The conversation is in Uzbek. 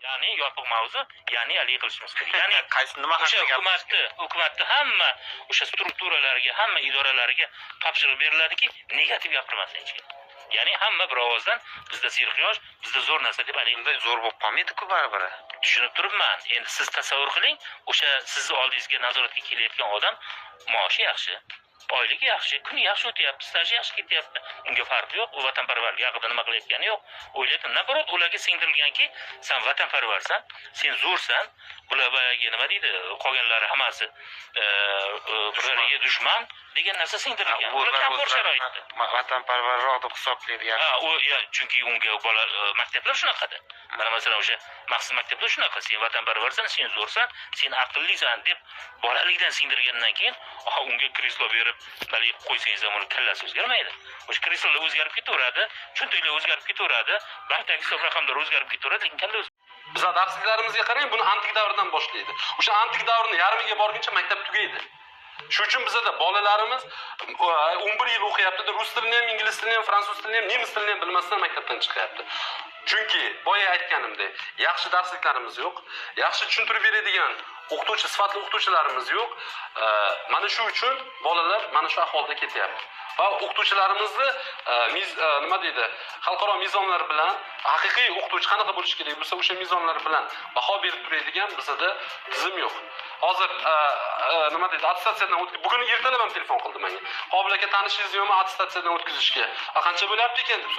Ya'ni yopiq mavzu, ya'ni haligi qilishimiz kerak. Ya'ni Qaysi, nima o'sha haqida gapirish? hukumatni hamma o'sha strukturalariga, hamma idoralariga topshiriq beriladiki, negativ gapirmasin hech kim. Ya'ni hamma bir ovozdan bizda serquyosh, bizda zo'r narsa deb haligi. Unda zo'r bo'lib qolmaydi-ku baribir. Tushunib turibman. Endi siz tasavvur qiling, o'sha sizni oldingizga nazoratga kelayotgan odam maoshi yaxshi, oyligi yaxshi, kuni yaxshi o'tyapti, staji yaxshi ketyapti. Unga farqi yo'q, u vatanparvarlik haqida nima qilayotgani yo'q. O'ylaydi, наоборот, ularga singdirilganki, sen vatanparvarsan, sen zo'rsan, bular boyagi nima deydi, qolganlari hammasi bir-biriga dushman degan narsa singdirilgan. Ular komfort sharoitda. Vatanparvarroq deb hisoblaydi. Ha, u ya, chunki unga bola maktablar shunaqada. Mana masalan, o'sha maxsus maktablar shunaqa, sen vatanparvarsan, sen zo'rsan, sen aqllisan deb bolalikdan singdirgandan keyin, aha, unga kreslo berib, haligi qo'ysangiz ham uni kallasi o'zgarmaydi. O'sha kreslolar o'zgarib ketaveradi, cho'ntaklar o'zgarib ketaveradi, bankdagi hisob raqamlar o'zgarib ketaveradi, lekin kalla Bizlar darsliklarimizga qarang, buni antik davrdan boshlaydi. O'sha antik davrni yarmiga borguncha maktab tugaydi. Shu uchun bizada bolalarimiz 11 yil o'qiyapti, rus tilini ham, ingliz tilini ham, fransuz tilini ham, nemis tilini ham bilmasdan maktabdan chiqyapti. Chunki boya aytganimdek, yaxshi darsliklarimiz yo'q, yaxshi tushuntirib beradigan o'qituvchi, sifatli o'qituvchilarimiz yo'q. Mana shu uchun bolalar mana shu ahvolda ketyapti. Va o'qituvchilarimizni nima deydi, xalqaro mezonlar bilan haqiqiy o'qituvchi qanaqa bo'lishi kerak bo'lsa, o'sha mezonlar bilan baho berib turadigan bizada tizim yo'q. Hozir nima deydi, attestatsiyadan bugun ertalab ham telefon qildi menga. "Qobil aka, tanishingiz yo'qmi attestatsiyadan o'tkazishga? Qancha bo'lyapti ekan?" deb so'rayapti.